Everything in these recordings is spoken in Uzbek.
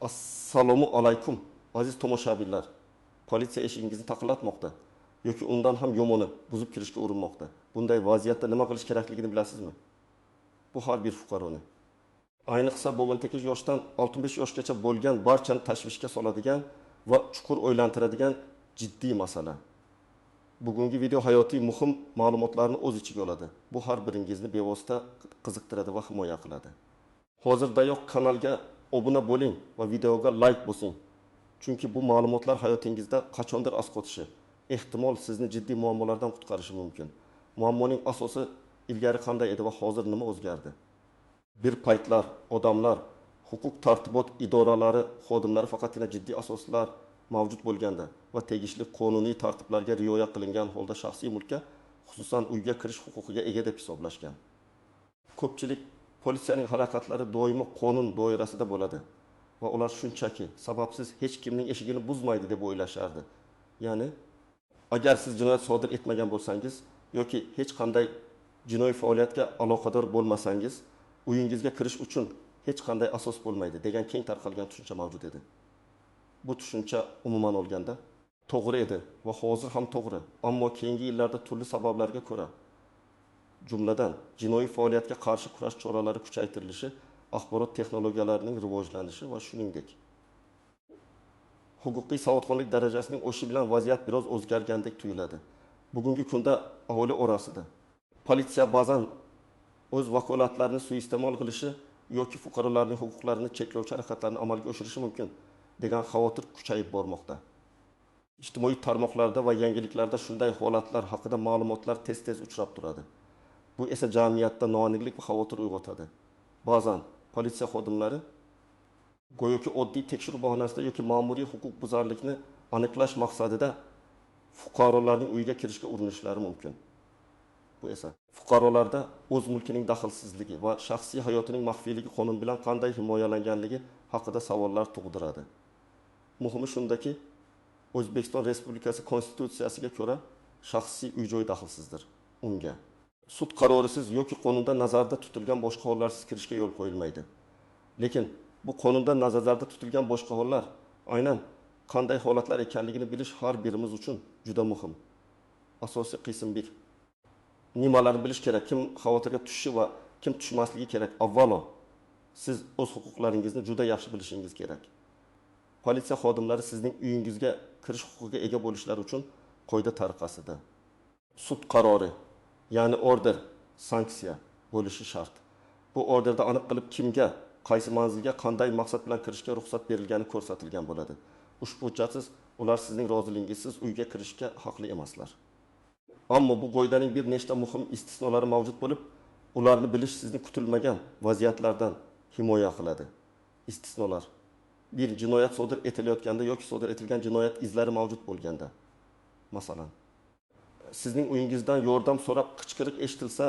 Assalomu alaykum, aziz tomoshabinlar. Politsiya eshigingizni taqillatmoqda yoki undan ham yomoni buzib kirishga urinmoqda. Bunday vaziyatda nima qilish kerakligini bilasizmi? Bu har bir fuqaroni, ayniqsa 18 yoshdan 65 yoshgacha bo'lgan barchani tashvishga soladigan va chuqur o'ylantiradigan jiddiy masala. Bugungi video hayotiy muhim ma'lumotlarni o'z ichiga oladi. Bu har biringizni bevosita qiziqtiradi va himoya qiladi. Hozirdayoq kanalga obuna bo'ling va videoga like bosing. Chunki bu ma'lumotlar hayotingizda qachondir asqotishi, ehtimol sizni jiddiy muammolardan qutqarishi mumkin. Muammoning asosi ilgari qanday edi va hozir nima o'zgardi? Bir paytlar odamlar huquq tartibot idoralari xodimlari faqatgina jiddiy asoslar mavjud bo'lganda va tegishli qonuniy tartiblarga rioya qilingan holda shaxsiy mulkka, xususan uyga kirish huquqiga ega deb hisoblashgan. Ko'pchilik politsiyaning harakatlari doimo qonun doirasida bo'ladi va ular shunchaki sababsiz hech kimning eshigini buzmaydi deb o'ylashardi. Ya'ni agar siz jinoyat sodir etmagan bo'lsangiz yoki hech qanday jinoiy faoliyatga aloqador bo'lmasangiz, uyingizga kirish uchun hech qanday asos bo'lmaydi degan keng tarqalgan tushuncha mavjud edi. Bu tushuncha umuman olganda to'g'ri edi va hozir ham to'g'ri, ammo keyingi yillarda turli sabablarga ko'ra, jumladan jinoiy faoliyatga qarshi kurash choralari kuchaytirilishi, axborot texnologiyalarining rivojlanishi va shuningdek huquqiy savodxonlik darajasining o'sishi bilan vaziyat biroz o'zgargandek tuyuladi. Bugungi kunda aholi orasida politsiya ba'zan o'z vakolatlarini suiiste'mol qilishi yoki fuqarolarning huquqlarini cheklovchi harakatlarni amalga oshirishi mumkin degan xavotir kuchayib bormoqda. Ijtimoiy tarmoqlarda va yangiliklarda shunday holatlar haqida ma'lumotlar tez-tez uchrab turadi. Bu esa jamiyatda noaniqlik va xavotir uyg'otadi. Ba'zan politsiya xodimlari go'yoki oddiy tekshiruv bahonasida yoki ma'muriy huquqbuzarlikni aniqlash maqsadida fuqarolarning uyiga kirishga urinishlari mumkin. Bu esa fuqarolarda o'z mulkining daxlsizligi va shaxsiy hayotining maxfiyligi qonun bilan qanday himoyalanganligi haqida savollar tug'diradi. Muhimi shundaki, O'zbekiston Respublikasi Konstitutsiyasiga ko'ra shaxsiy uy-joy daxlsizdir. Unga sud qarorisiz yoki qonunda nazarda tutilgan boshqa hollarsiz kirishga yo'l qo'yilmaydi. Lekin bu qonunda nazarda tutilgan boshqa hollar aynan qanday holatlar ekanligini bilish har birimiz uchun juda muhim. Asosiy qism 1. Nimalarni bilish kerak, kim xavotirga tushishi va kim tushmasligi kerak? Avvalo, siz o'z huquqlaringizni juda yaxshi bilishingiz kerak. Politsiya xodimlari sizning uyingizga kirish huquqiga ega bo'lishlari uchun qoida tariqasida sud qarori, ya'ni order, sanksiya bo'lishi shart. Bu orderda aniq qilib kimga, qaysi manzilga, qanday maqsad bilan kirishga ruxsat berilgani ko'rsatilgan bo'ladi. Ushbu hujjatsiz ular sizning roziligingizsiz uyga kirishga haqli emaslar. Ammo bu qoidaning bir nechta muhim istisnolari mavjud bo'lib, ularni bilish sizni kutilmagan vaziyatlardan himoya qiladi. Istisnolar: bir, jinoyat sodir etilayotganda yoki sodir etilgan jinoyat izlari mavjud bo'lganda. Masalan, sizning uyingizdan yordam so'rab qichqiriq eshitilsa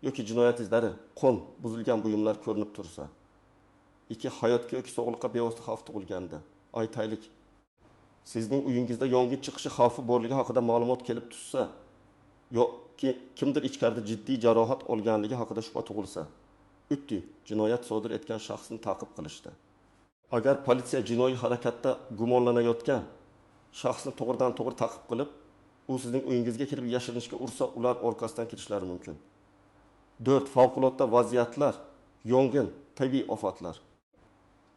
yoki jinoyat izlari, qon, buzilgan buyumlar ko'rinib tursa. 2, hayotga yoki sog'liqqa bevosita xavf tug'ilganda. Aytaylik, sizning uyingizda yong'in chiqishi xavfi borligi haqida ma'lumot kelib tushsa yoki kimdir ichkarida jiddiy jarohat olganligi haqida shubha tug'ilsa. 3, jinoyat sodir etgan shaxsni ta'qib qilishda. Agar politsiya jinoiy harakatda gumonlanayotgan shaxsni to'g'ridan to'g'ri ta'qib qilib, u sizning uyingizga kirib yashirinishga ursa, ular orqasidan kirishlari mumkin. 4, favqulodda vaziyatlar, yong'in, tabiiy ofatlar,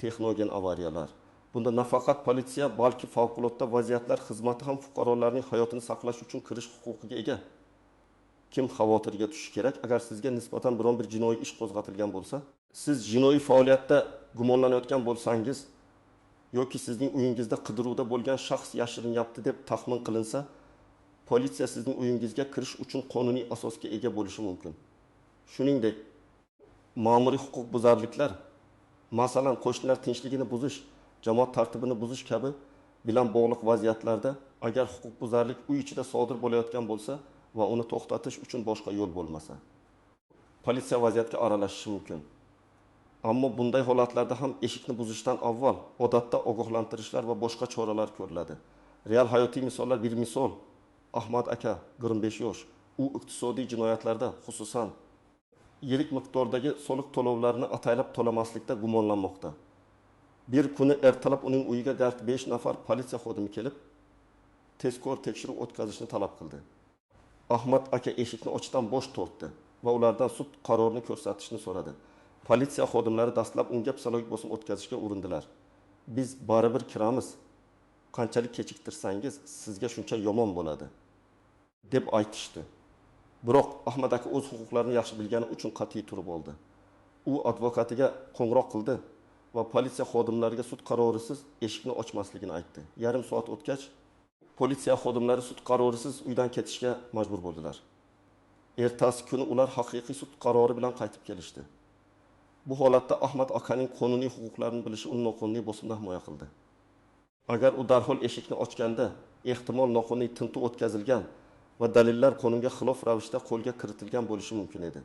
texnogen avariyalar. Bunda nafaqat politsiya, balki favqulodda vaziyatlar xizmati ham fuqarolarning hayotini saqlash uchun kirish huquqiga ega. Kim xavotirga tushishi kerak? Agar sizga nisbatan biron bir jinoiy ish qo'zg'atilgan bo'lsa, siz jinoiy faoliyatda gumonlanayotgan bo'lsangiz yoki sizning uyingizda qidiruvda bo'lgan shaxs yashirinyapti deb taxmin qilinsa, politsiya sizning uyingizga kirish uchun qonuniy asosga ega bo'lishi mumkin. Shuningdek, ma'muriy huquqbuzarliklar, masalan, qo'shnilar tinchligini buzish, jamoat tartibini buzish kabi bilan bog'liq vaziyatlarda agar huquqbuzarlik uy ichida sodir bo'layotgan bo'lsa va uni to'xtatish uchun boshqa yo'l bo'lmasa, politsiya vaziyatga aralashishi mumkin. Ammo bunday holatlarda ham eshikni buzishdan avval odatda ogohlantirishlar va boshqa choralar ko'riladi. Real hayotiy misollar. Bir misol: Ahmad aka, 25 yosh. U iqtisodiy jinoyatlarda, xususan yirik miqdordagi soliq to'lovlarini ataylab to'lamaslikda gumonlanmoqda. Bir kuni ertalab uning uyiga gard 5 nafar politsiya xodimi kelib, tezkor tekshiruv o'tkazishni talab qildi. Ahmad aka eshikni ochishdan bosh tortdi va ulardan sud qarorini ko'rsatishni so'radi. Politsiya xodimlari dastlab unga psixologik bosim o'tkazishga urindilar. Biz baribir kiramiz. Qanchalik kechiktirsangiz, sizga shuncha yomon bo'ladi, deb aytishdi. Biroq Ahmad aka o'z huquqlarini yaxshi bilgani uchun qat'iy turib oldi. U advokatiga qo'ng'iroq qildi va politsiya xodimlariga sud qarorisiz eshikni ochmasligini aytdi. Yarim soat o'tgach, politsiya xodimlari sud qarorisiz uydan ketishga majbur bo'ldilar. Ertasi kuni ular haqiqiy sud qarori bilan qaytib kelishdi. Bu holatda Ahmad akaning qonuniy huquqlarini bilishi uni noqonuniy bosimdan himoya qildi. Agar u darhol eshikni ochganda, ehtimol noqonuniy tintuv o'tkazilgan va dalillar qonunga xilof ravishda qo'lga kiritilgan bo'lishi mumkin edi.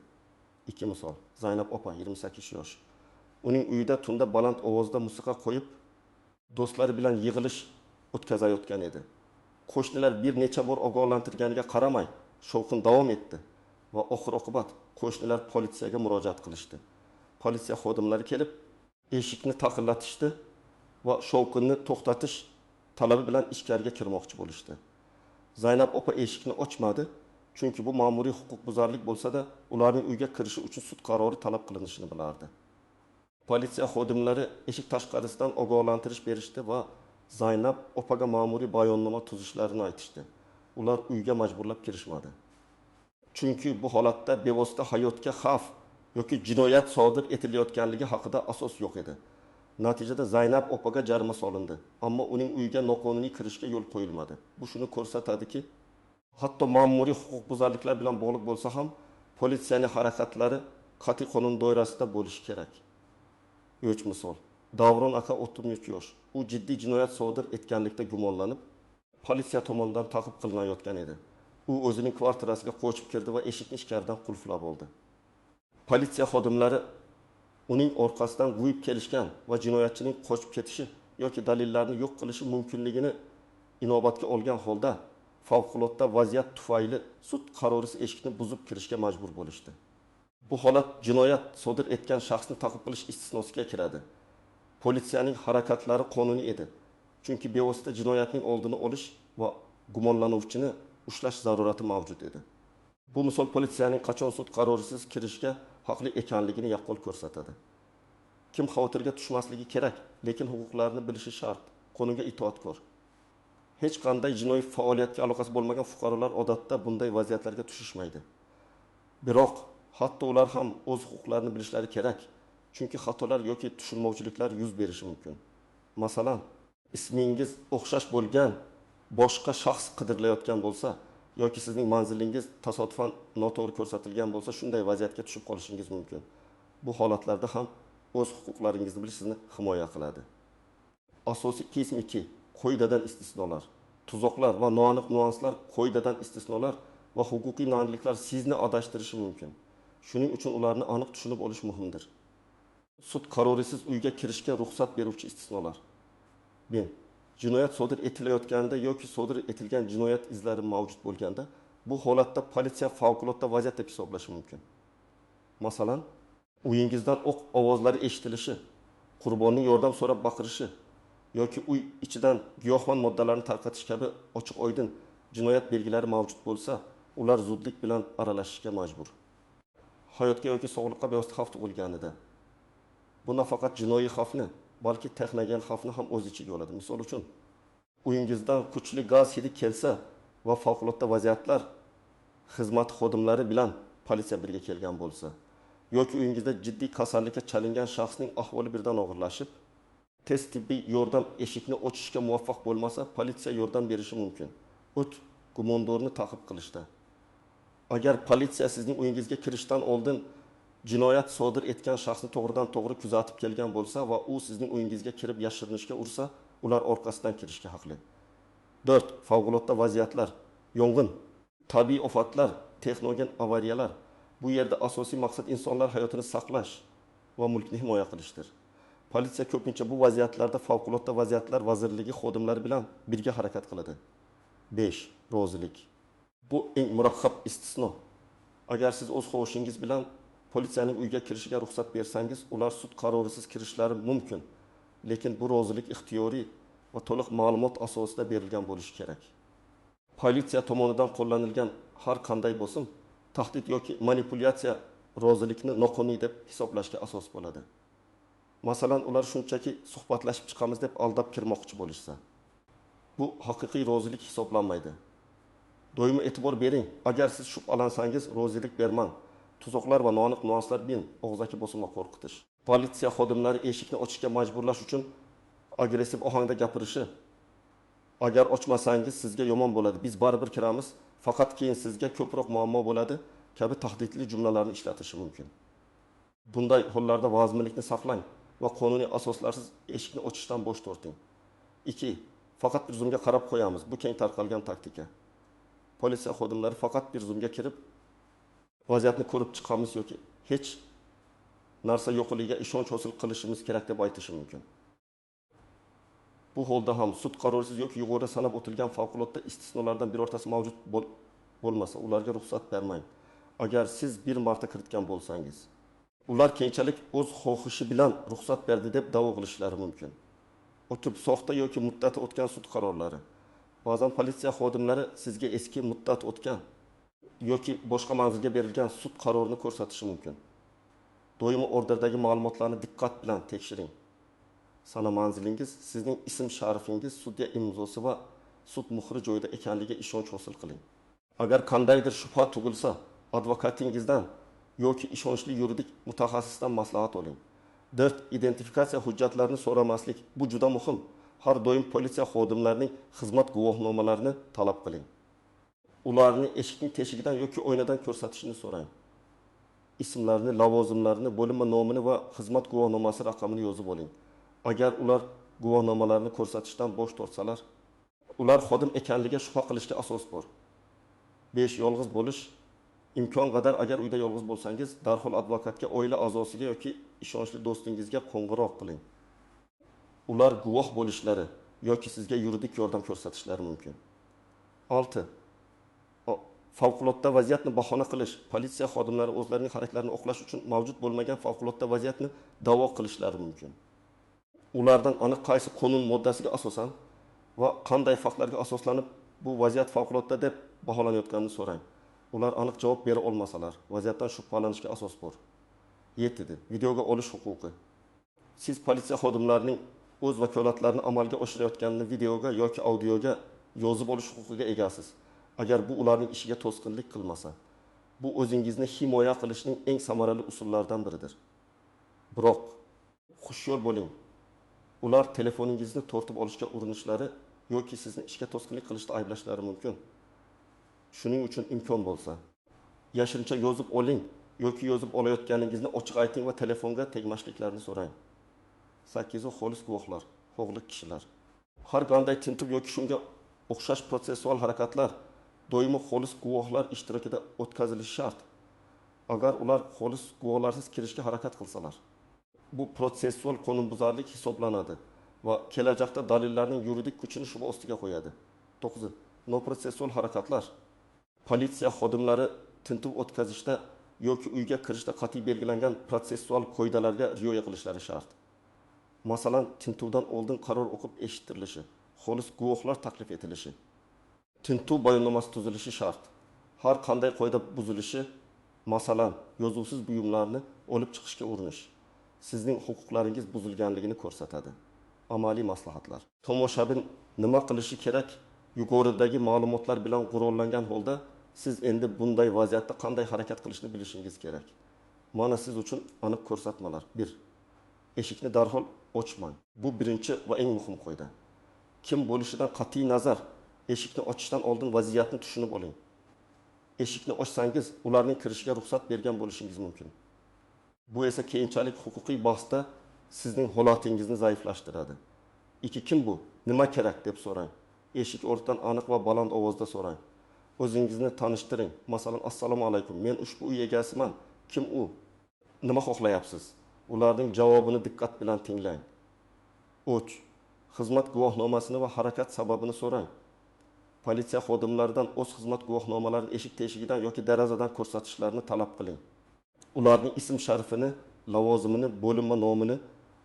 2 misol. Zaynab opa, 28 yosh. Uning uyida tunda baland ovozda musiqa qo'yib, do'stlari bilan yig'ilish o'tkazayotgan edi. Qo'shnilar bir necha bor ogohlantirganiga qaramay, shovqin davom etdi va oxir-oqibat qo'shnilar politsiyaga murojaat qilishdi. Politsiya xodimlari kelib, eshikni taqillatishdi va shovqinni to'xtatish talabi bilan ichkariga kirmoqchi bo'lishdi. Zaynab opa eshikni ochmadi, chunki bu ma'muriy huquqbuzarlik bo'lsa-da, ularning uyga kirishi uchun sud qarori talab qilinishini bilardi. Politsiya xodimlari eshik tashqarisidan ogohlantirish berishdi va Zaynab opaga ma'muriy bayonnoma tuzishlarini aytishdi. Ular uyga majburlab kirishmadi. Chunki bu holatda bevosita hayotga xavf yoki jinoyat sodir etilayotganligi haqida asos yo'q edi. Natijada Zaynab opaga jarima solindi, ammo uning uyiga noqonuniy kirishga yo'l qo'yilmadi. Bu shuni ko'rsatadiki, hatto ma'muriy huquqbuzarliklar bilan bog'liq bo'lsa ham, politsiyaning harakatlari qat'iy qonun doirasida bo'lishi kerak. 3 misol. Davron aka 33 yosh. U jiddiy jinoyat sodir etganlikda gumonlanib, politsiya tomonidan ta'qib qilinayotgan edi. U o'zining kvartirasiga qochib kirdi va eshikni ichkaridan qulflab oldi. Politsiya xodimlari uning orqasidan quvib kelishgan va jinoyatchining qochib ketishi yoki dalillarni yo'q qilishi mumkinligini inobatga olgan holda favqulodda vaziyat tufayli sud qarorisiz eshikni buzib kirishga majbur bo'lishdi. Bu holat jinoyat sodir etgan shaxsni ta'qib qilish istisnosiga kiradi. Politsiyaning harakatlari qonuniy edi. Chunki bevosita jinoyatning oldini olish va gumonlanuvchini ushlash zarurati mavjud edi. Bu misol politsiyaning qachon sud qarorisiz kirishga haqli ekanligini yaqqol ko'rsatadi. Kim xavotirga tushmasligi kerak, lekin huquqlarini bilishi shart, qonunga itoatkor. Hech qanday jinoiy faoliyatga aloqasi bo'lmagan fuqarolar odatda bunday vaziyatlarga tushishmaydi. Biroq hatto ular ham o'z huquqlarini bilishlari kerak, chunki xatolar yoki tushunmovchiliklar yuz berishi mumkin. Masalan, ismingiz o'xshash bo'lgan boshqa shaxs qidirilayotgan bo'lsa yoki sizning manzilingiz tasodifan noto'g'ri ko'rsatilgan bo'lsa, shunday vaziyatga tushib qolishingiz mumkin. Bu holatlarda ham o'z huquqlaringizni bilish sizni himoya qiladi. Asosiy qism 2. Qoidadan istisnolar. Tuzoqlar va noaniq nuanslar, qoidadan istisnolar va huquqiy noaniqliklar sizni adashtirishi mumkin. Shuning uchun ularni aniq tushunib olish muhimdir. Sud qarorisiz uyga kirishga ruxsat beruvchi istisnolar. 1. Jinoyat sodir etilayotganda yoki sodir etilgan jinoyat izlari mavjud bo'lganda, bu holatda politsiya favqulodda vaziyat deb hisoblashi mumkin. Masalan, uyingizdan o'q ovozlari eshitilishi, qurbonning yordam so'rab baqirishi yoki uy ichidan giyohvand moddalarni tarqatish kabi ochiq-oydin jinoyat belgilari mavjud bo'lsa, ular zudlik bilan aralashishga majbur. Hayotga yoki sog'liqqa bevosita xavf tug'ilganida, bu nafaqat jinoiy xavfni, balki texnogen xavfni ham o'z ichiga oladi. Misol uchun, uyingizdan kuchli gaz hidi kelsa va favqulodda vaziyatlar xizmati xodimlari bilan politsiya birga kelgan bo'lsa, yoki uyingizda jiddiy kasallikka chalingan shaxsning ahvoli birdan og'irlashib, tez tibbiy yordam eshikni ochishga muvaffaq bo'lmasa, politsiya yordam berishi mumkin. O't gumondorni ta'qib qilishda. Agar politsiya sizning uyingizga kirishdan oldin jinoyat sodir etgan shaxsni to'g'ridan to'g'ri kuzatib kelgan bo'lsa va u sizning uyingizga kirib yashirinishga ursa, ular orqasidan kirishga haqli. 4. Favqulodda vaziyatlar, yong'in, tabiiy ofatlar, texnogen avariyalar. Bu yerda asosiy maqsad insonlar hayotini saqlash va mulkni himoya qilishdir. Politsiya ko'pincha bu vaziyatlarda Favqulodda vaziyatlar vazirligi xodimlari bilan birga harakat qiladi. 5. Rozilik. Bu eng murakkab istisno. Agar siz o'z xohishingiz bilan politsiyaning uyga kirishiga ruxsat bersangiz, ular sud qarorisiz kirishlari mumkin. Lekin bu rozilik ixtiyoriy va to'liq ma'lumot asosida berilgan bo'lishi kerak. Politsiya tomonidan qo'llanilgan har qanday bosim, tahdid yoki manipulyatsiya rozilikni noqonuniy deb hisoblashga asos bo'ladi. Masalan, ular shunchaki suhbatlashib chiqamiz deb aldab kirmoqchi bo'lishsa, bu haqiqiy rozilik hisoblanmaydi. Doimo e'tibor bering, agar siz shubhalansangiz rozilik bermang. Tuzoqlar va noaniq nuanslar bin og'zaki bosim va qo'rqitish. Politsiya xodimlari eshikni ochishga majburlash uchun agressiv ohangda gapirishi, agar ochmasangiz sizga yomon bo'ladi, biz baribir kiramiz, faqat keyin sizga ko'proq muammo bo'ladi kabi tahdidli jumlalarni ishlatishi mumkin. Bunday hollarda vazminlikni saqlang va qonuniy asoslarsiz eshikni ochishdan bosh torting. 2. Faqat bir zumga qarab qo'yamiz. Bu keng tarqalgan taktika. Politsiya xodimlari faqat bir zumga kirib vaziyatni ko'rib chiqamiz yoki hech narsa yo'qligiga ishonch hosil qilishimiz kerak deb aytishi mumkin. Bu holda ham sud qarorisiz yoki yuqorida sanab o'tilgan favqulodda istisnolardan birortasi mavjud bo'lmasa, ularga ruxsat bermang. Agar siz bir marta kiritgan bo'lsangiz, ular keyinchalik o'z xohishi bilan ruxsat berdi deb da'vo qilishlari mumkin. O'tib soxta yoki muddati o'tgan sud qarorlari. Ba'zan politsiya xodimlari sizga eski muddat o'tgan yoki boshqa manzilga berilgan sud qarorini ko'rsatishi mumkin. Doimo orderdagi ma'lumotlarni diqqat bilan tekshiring. Sana manzilingiz, sizning ism sharifingiz, sudya imzosi va sud muhri joyida ekanligiga ishonch hosil qiling. Agar qandaydir shubha tug'ilsa, advokatingizdan yoki ishonchli yuridik mutaxassisdan maslahat oling. 4. Identifikatsiya hujjatlarini so'ramaslik. Bu juda muhim. Har doim politsiya xodimlarining xizmat guvohnomalarini talab qiling. Ularni eshikning teshigidan yoki oynadan ko'rsatishini so'rang. Ismlarini, lavozimlarini, bo'linma nomini va xizmat guvohnomasi raqamini yozib oling. Agar ular guvohnomalarni ko'rsatishdan bosh tortsalar, ular xodim ekanligiga shubha qilishga asos bor. 5. Yolg'iz bo'lish. Imkon qadar agar uyda yolg'iz bo'lsangiz, darhol advokatga, oila a'zosiga yoki ishonchli do'stingizga qo'ng'iroq qiling. Ular guvoh bo'lishlari yoki sizga yuridik yordam ko'rsatishlari mumkin. 6. Favqulodda vaziyatni bahona qilish. Politsiya xodimlari o'zlarining harakatlarini oqlash uchun mavjud bo'lmagan favqulodda vaziyatni da'vo qilishlari mumkin. Ulardan aniq qaysi qonun moddasiga asosan va qanday faktlarga asoslanib bu vaziyat favqulodda deb baholanayotganini so'rang. Ular aniq javob bera olmasalar, vaziyatdan shubhalanishga asos bor. 7. Videoga olish huquqi. Siz politsiya xodimlarining o'z vakolatlarini amalga oshirayotganini videoga yoki audioga yozib olish huquqiga egasiz. Agar bu ularning ishiga to'sqinlik qilmasa, bu o'zingizni himoya qilishning eng samarali usullaridan biridir. Biroq hushyor bo'ling. Ular telefoningizni tortib olishga urinishlari yoki sizni ishga to'sqinlik qilishda ayblashlari mumkin. Shuning uchun imkon bo'lsa, yashirincha yozib oling yoki yozib olayotganingizni ochiq ayting va telefonga tegmasliklarini so'rang. 8. Xolis guvohlar, xo'g'liq kishilar. Har qanday tintuv yoki shunga o'xshash protsessual harakatlar doimo xolis guvohlar ishtirokida o'tkazilishi shart. Agar ular xolis guvohlarsiz kirishga harakat qilsalar, bu protsessual qonunbuzarlik hisoblanadi va kelajakda dalillarning yuridik kuchini shubha ostiga qo'yadi. 9. Noprotsessual harakatlar. Politsiya xodimlari tintuv o'tkazishda yoki uyga kirishda qat'iy belgilangan protsessual qoidalarga rioya qilishlari shart. Masalan, tintuvdan oldin qaror o'qib eshittirilishi, xolis guvohlar taklif etilishi, tintuv bayonnomasi tuzilishi shart. Har qanday qoida buzilishi, masalan, yozuvsiz buyumlarni olib chiqishga urinish, sizning huquqlaringiz buzilganligini ko'rsatadi. Amaliy maslahatlar. Tomoshabin nima qilishi kerak? Yuqoridagi ma'lumotlar bilan qurollangan holda siz endi bunday vaziyatda qanday harakat qilishni bilishingiz kerak. Mana siz uchun aniq ko'rsatmalar. 1. Eshikni darhol ochmang. Bu birinchi va eng muhim qoida. Kim bo'lishidan qat'iy nazar, eshikni ochishdan oldin vaziyatni tushunib oling. Eshikni ochsangiz, ularning kirishiga ruxsat bergan bo'lishingiz mumkin. Bu esa keyinchalik huquqiy bahsda sizning holatingizni zaiflashtiradi. 2. Kim bu? Nima kerak deb so'rang. Eshik ortidan aniq va baland ovozda so'rang. O'zingizni tanishtiring. Masalan, assalomu alaykum, men ushbu uy egasiman. Kim u? Nima xohlayapsiz? Ularning javobini diqqat bilan tinglang. 3. Xizmat guvohnomasini va harakat sababini so'rang. Politsiya xodimlaridan o'z xizmat guvohnomalarini eshik teshigidan yoki derazadan ko'rsatishlarini talab qiling. Ularning ism sharifini, lavozimini, bo'linma nomini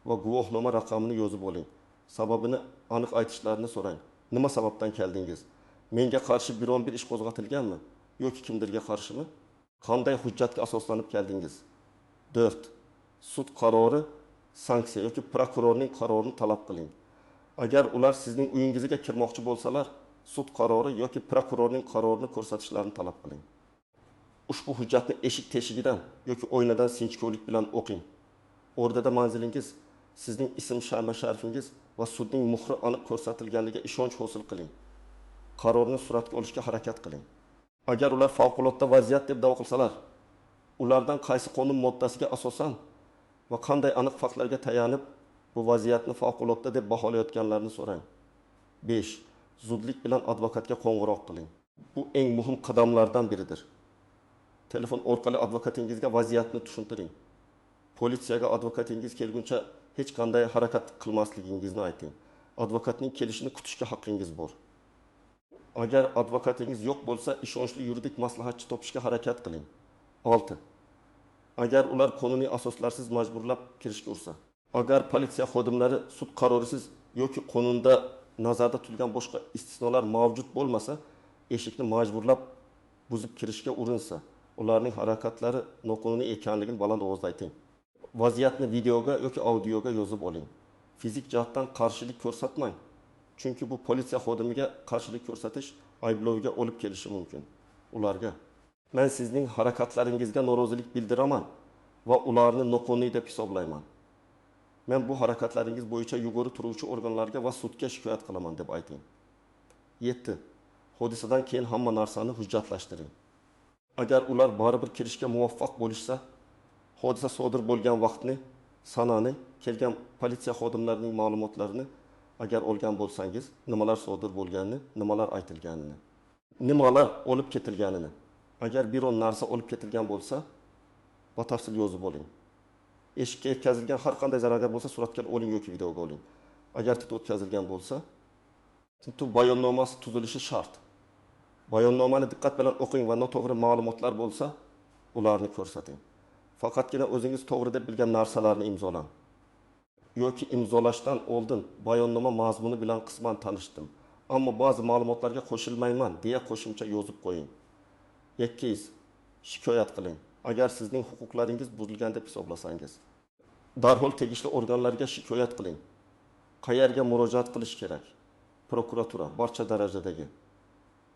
va guvohnoma raqamini yozib oling. Sababini aniq aytishlarini so'rang. Nima sababdan keldingiz? Menga qarshi biron bir ish qo'zg'atilganmi yoki kimdirga qarshimi? Qanday hujjatga asoslanib keldingiz? 4. Sud qarori, sanksiya yoki prokurorning qarorini talab qiling. Agar ular sizning uyingizga kirmoqchi bo'lsalar, sud qarori yoki prokurorning qarorini ko'rsatishlarini talab qiling. Ushbu hujjatni eshik teshigidan yoki oynadan sinchkovlik bilan o'qing. O'rtada manzilingiz, sizning ism sharma-sharifingiz va sudning muhri aniq ko'rsatilganligiga ishonch hosil qiling. Qarorni suratga olishga harakat qiling. Agar ular favqulodda vaziyat deb da'vo qilsalar, ulardan qaysi qonun moddasiga asosan va qanday aniq faktlarga tayanib bu vaziyatni favqulodda deb baholayotganlarini so'rang. 5. Zudlik bilan advokatga qo'ng'iroq qiling. Bu eng muhim qadamlardan biridir. Telefon orqali advokatingizga vaziyatni tushuntiring. Politsiyaga advokatingiz kelguncha hech qanday harakat qilmasligingizni ayting. Advokatning kelishini kutishga haqqingiz bor. Agar advokatingiz yo'q bo'lsa, ishonchli yuridik maslahatchi topishga harakat qiling. 6. Agar ular qonuniy asoslarsiz majburlab kirishga ursa, agar politsiya xodimlari sud qarorisiz yoki qonunda nazarda tutilgan boshqa istisnolar mavjud bo'lmasa, eshikni majburlab buzib kirishga urinsa, ularning harakatlari noqonuniy ekanligini baland ovozda ayting. Vaziyatni videoga yoki audioga yozib oling. Fizik jihatdan qarshilik ko'rsatmang. Chunki bu politsiya xodimiga qarshilik ko'rsatish ayblovga olib kelishi mumkin. Ularga: men sizning harakatlaringizga norozilik bildiraman va ularni noqonuniy deb hisoblayman. Men bu harakatlaringiz bo'yicha yuqori turuvchi organlarga va sudga shikoyat qilaman deb ayting. 7. Hodisadan keyin hamma narsani hujjatlashtiring. Agar ular baribir kirishga muvaffaq bo'lishsa, hodisa sodir bo'lgan vaqtni, sanani, kelgan politsiya xodimlarining ma'lumotlarini agar olgan bo'lsangiz, nimalar sodir bo'lganini, nimalar aytilganini, nimalar olib ketilganini, agar biron narsa olib ketilgan bo'lsa, batafsil yozib oling. Eshikka yetkazilgan har qanday zarar bo'lsa, suratga oling yoki videoga oling. Agar tintuv o'tkazilgan bo'lsa, tintuv bayonnomasi tuzilishi shart. Bayonnomani diqqat bilan o'qing va noto'g'ri ma'lumotlar bo'lsa, ularni ko'rsating. Faqatgina o'zingiz to'g'ri deb bilgan narsalarni imzolang. Yoki imzolashdan oldin bayonnoma mazmuni bilan qisman tanishdim, ammo ba'zi ma'lumotlarga qo'shilmayman deya qo'shimcha yozib qo'ying. 2. Shikoyat qiling. Agar sizning huquqlaringiz buzilgan deb hisoblasangiz, darhol tegishli organlarga shikoyat qiling. Qayerga murojaat qilish kerak? Prokuratura, barcha darajadagi.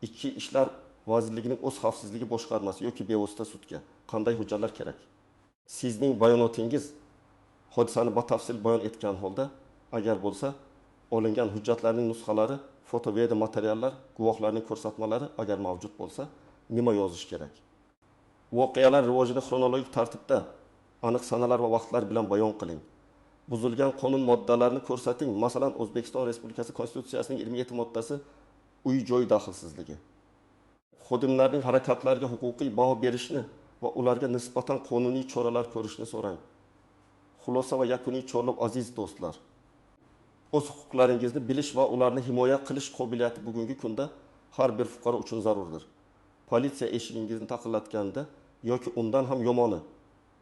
Ichki ishlar vazirligining o'z xavfsizligi boshqarmasi yoki bevosita sudga. Qanday hujjatlar kerak? Sizning bayonotingiz hodisani batafsil bayon etgan holda, agar bo'lsa, olingan hujjatlarning nusxalari, foto, video materiallar, guvohlarning ko'rsatmalari agar mavjud bo'lsa, nima yozish kerak? Voqealar rivojini xronologik tartibda, aniq sanalar va vaqtlar bilan bayon qiling. Buzilgan qonun moddalarini ko'rsating. Masalan, O'zbekiston Respublikasi Konstitutsiyasining 27 moddasi uy-joy daxlsizligi. Xodimlarning harakatlariga huquqiy baho berishni va ularga nisbatan qonuniy choralar ko'rishni so'rang. Xulosa va yakuniy chorlov: aziz do'stlar, o'z huquqlaringizni bilish va ularni himoya qilish qobiliyati bugungi kunda har bir fuqaro uchun zarurdir. Politsiya eshigingizni taqillatganda yoki undan ham yomoni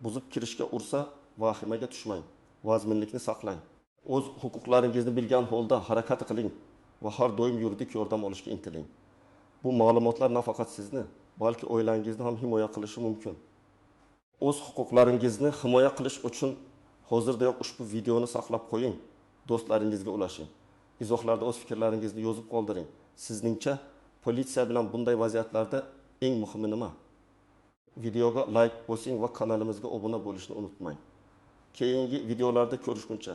buzib kirishga ursa, vahimaga tushmang, vazminlikni saqlang. O'z huquqlaringizni bilgan holda harakat qiling va har doim yuridik yordam olishga intiling. Bu ma'lumotlar nafaqat sizni, balki oilangizni ham himoya qilishi mumkin. O'z huquqlaringizni himoya qilish uchun hozirdayoq ushbu videoni saqlab qo'ying, do'stlaringizga ulashing. Izohlarda o'z fikrlaringizni yozib qoldiring. Sizningcha politsiya bilan bunday vaziyatlarda eng muhimi nima? Videoga like bosing va kanalimizga obuna bo'lishni unutmang. Keyingi videolarda ko'rishguncha